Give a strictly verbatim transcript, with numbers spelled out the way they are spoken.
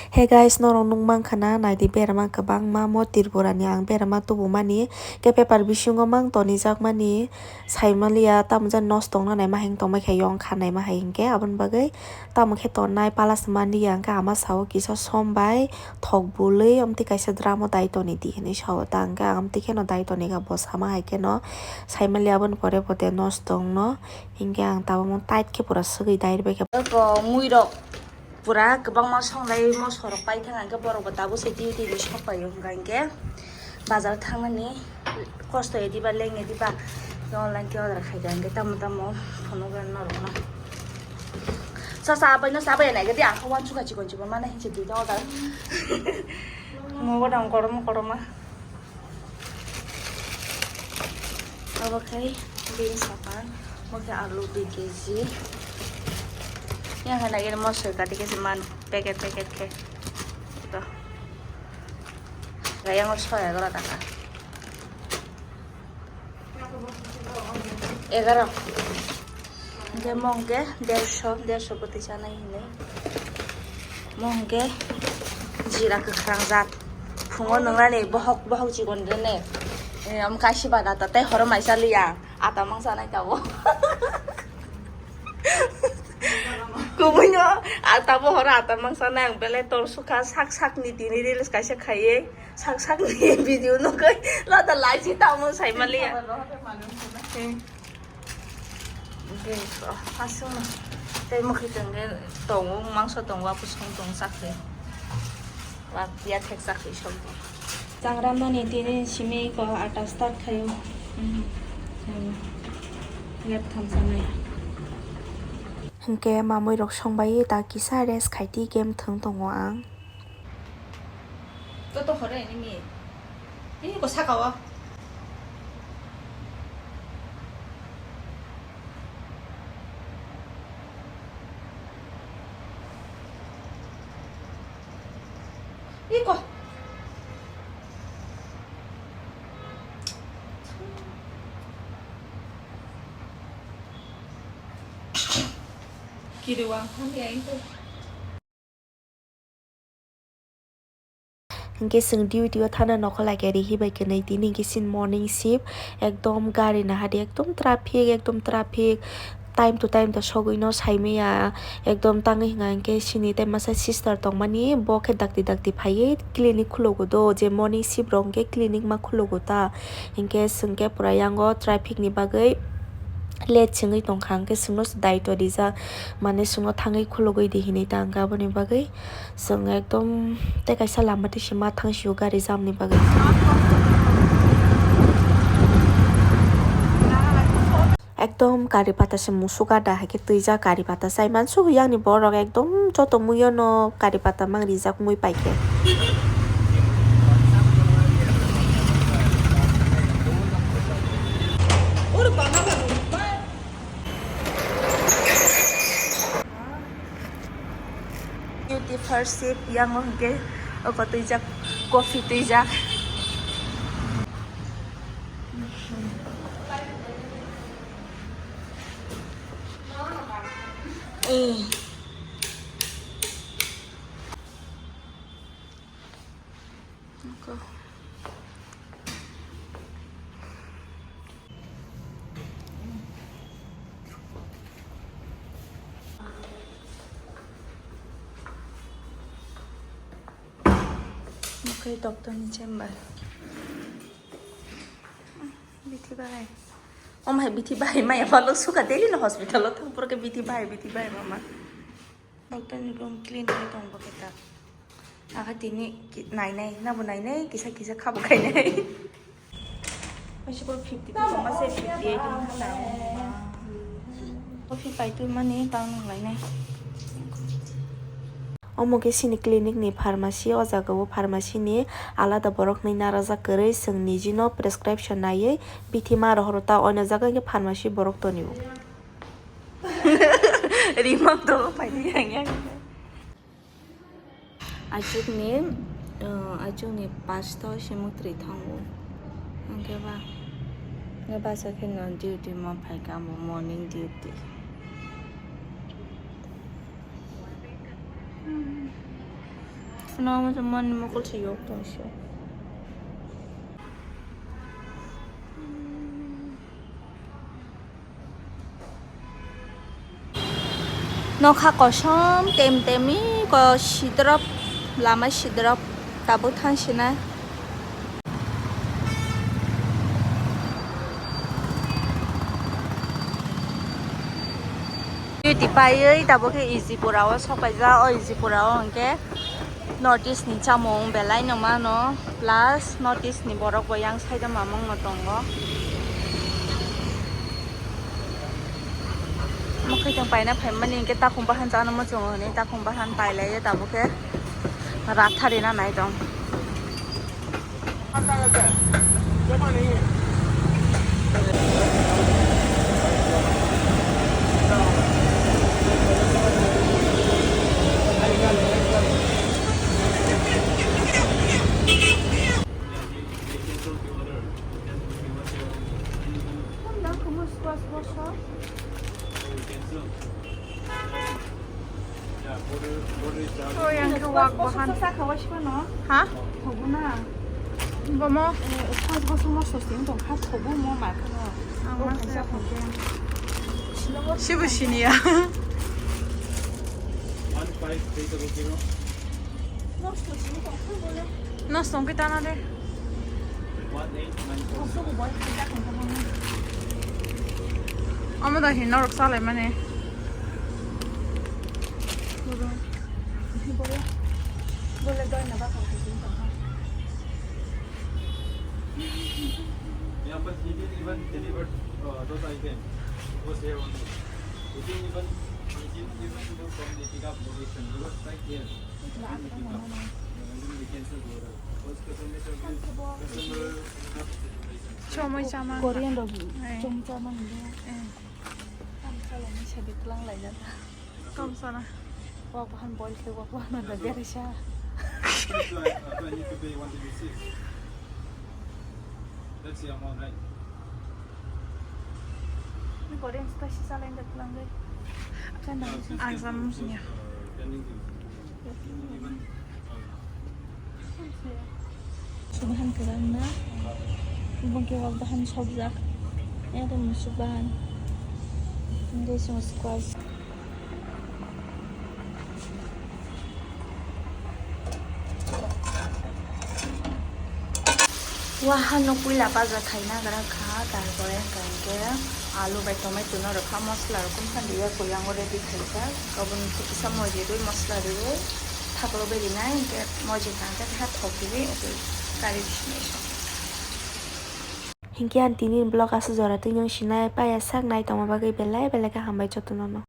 Hey guys, norok nukmankha na, naidi berama kwbangma mo Tripura ni ang berama tubumani, khe paper bisingo mang tonijakmani, saimaliya, tamo jani nosto wngna naima hai wng tongmai khe, yong kha naima hai hwnkhe, aboni bagwi tamo khe tongnai pala se manliya, hwnkhe ama sao kisa som bai thok bului, amtwi kaisa drum o dai toni di hinwi sao, ta hwnkhe ang amtwi kheno dai toni kha, bo sama hai kheno saimaliya, aboni pore bo de nosto wngno, hwnkhe ang tabukno tight khe pura swgwi dai rwbaikha. Eko muirok. Pura kwbangma songlai moso rok paithang, hwnkhe borok bo tabuk se duty ni sok pai o, hwnkha hwnkhe bazar thangnani kosto ediba leng ediba online khe order khaikha, hwnkhe tamo tamo phunukgwi norokno. Sa sa abaino sa bai naikhe di, ang khe uansukha chikon chikon mana hinse duita order. Mogo dang korom koroma. Obo khe beans sapan, obo khe alu dui kg. Yang hai lagi mo soi kati khe se man packet packet khe. To. Gayang o soi egaroh taka. Egaroh. Hwnkhe mo hwnkhe dersho, dersho bwtwi chanai hinwi. Mo hwnkhe jira kwkhwrang jat. Phungo nwngnani bohok, bohok chikon rwne. Eh, omo kaisa bada ta tei horo mai chaliya. Ata mang chanai tabuk. Kubuino ata bo horo ata mang chanai ang belai tor sukha sak sak ni tini reels kaisa khaiye. Sak sak ni video nugwi lada laisi tamo saimaliya. Hmm. Beans, oh, aswkno. Tei mwkhwtwng khe tongo, mangso tongo, apusong tongo, chakri. Wa piya thek chakri sokbo. Changram nani tini simi ko ata start khayo. Hmm. Hmm. Lep thamsanai. Hwnkhe mamui rok songbai ta kisa rest khaiti game thwng tongo ang. Toto hore nimi. Ini ko saka o. Iko. Kiri wang kami ya itu. Hwnkhe chwng duty o thana nokho laikha rihi bai kwnwi tini hwnkhe chini morning shift ekdom gari nahadi ekdom traffic ekdom traffic time to time to sogwi no saimaya ekdom tangwi hwnka hwnkhe chini tei masa sister tongmani bo khe dakti dakti phaiwi clinic khulogo do je morning shift rok hwnkhe clinic ma khulogo ta hwnkhe chwng khe pura yango traffic ni bagwi late chwngwi tongkha hwnkhe chwngno daitwa rijak mane chwngno thangwi khulugwi di hinwi ta hwnkhe aboni bagwi. Chwng ekdom tei kaisa lama twi se ma thang sio gari jam ni bagwi. Ekdom kari pata se musuk gada hai khe twijak kari pata chai mansuk yang ni borok ekdom joto muiyo no kari pata mang rijak mui pai khe. Duty first shift yango hwnkhe oko twijak coffee twijak. Eh. Oke, doctor ni chamber. Bithi bahai. Om hai bithi bahai maya palo suka daily no hospital o thang pura ke bithi bahai, bithi bahai mama. Doctor ni room clean khai tong bo khe ta. Akha tini ki-, nainai, nabo nainai, kisa kisa khabo khainai. Maisi bo fifty two tongma se fifty eight wngkha na. Coffee pai twi mani tang nang lainai. Omo khe sini clinic ni pharmacy, o jaga o pharmacy ni alada borok hinwi narajak kwrwi, chwng niji no prescription naiwi bithi ma rohoro ta, oino jaga hwnkhe pharmacy borok tonio. Rimang tongo paidi yang yang. Achukni, uh, achukni pasta o se mwtwrwi thango. Hwnkhe ba, hwnkhe basa kheno duty ma phaikha, amo morning duty. No, mo mani mokol se yok tong se. Nokha kosom tem temi ko sidrop, lama sidrop tabuk thang sinai. Duty paiwi tabuk khe Ijipura o sok paijak, o Ijipura o hwnkhe North East ni chamung belai no mano, plus North East ni borok bo yang side o mamung no tongo. Mwkhwtwng paina phaimani hwnkhe takhum bahan chana muchungo hinwi takhum bahan pailaiwi tabuk khe rathari na nai tong. Oh, yang ke wak bahan. Ha? Bomo? Sibo sini ya. Nos tong kita na de. Omo da hin norok salai mani. Yeah, but he didn't even deliver uh, those items. It was here only. He didn't even, he didn't even do from the pickup location. He was right here. Chomoi chama. Korean rok chomoi chama hinwi. Tam salani sabi tlang lai jata. Tam sana. Wak bahan boil khe wak bahan da berisa. That's the amount, right? Korean spicy salai da tlang dai. Kan da. Ang sama musunya. Sini han kwrang na. Bungke wak bahan sobjak. Yang tu musuk bahan. Ini semua squash. Waha no puila baja khaina gra kha, tarpore hwnkha hwnkhe alu bai tomato no rwkha, mosla rok kum khan riya, koyango ready khaijak, aboni kisa moji rwi mosla rwi thaklo berinai, hwnkhe moji kha hwnkhe thok rwi kari bisinai. Hinkhe ang tini vlog aswk jora twi nung sinai paya sak nai tongma bagwi belai belai khe hambai jotono no.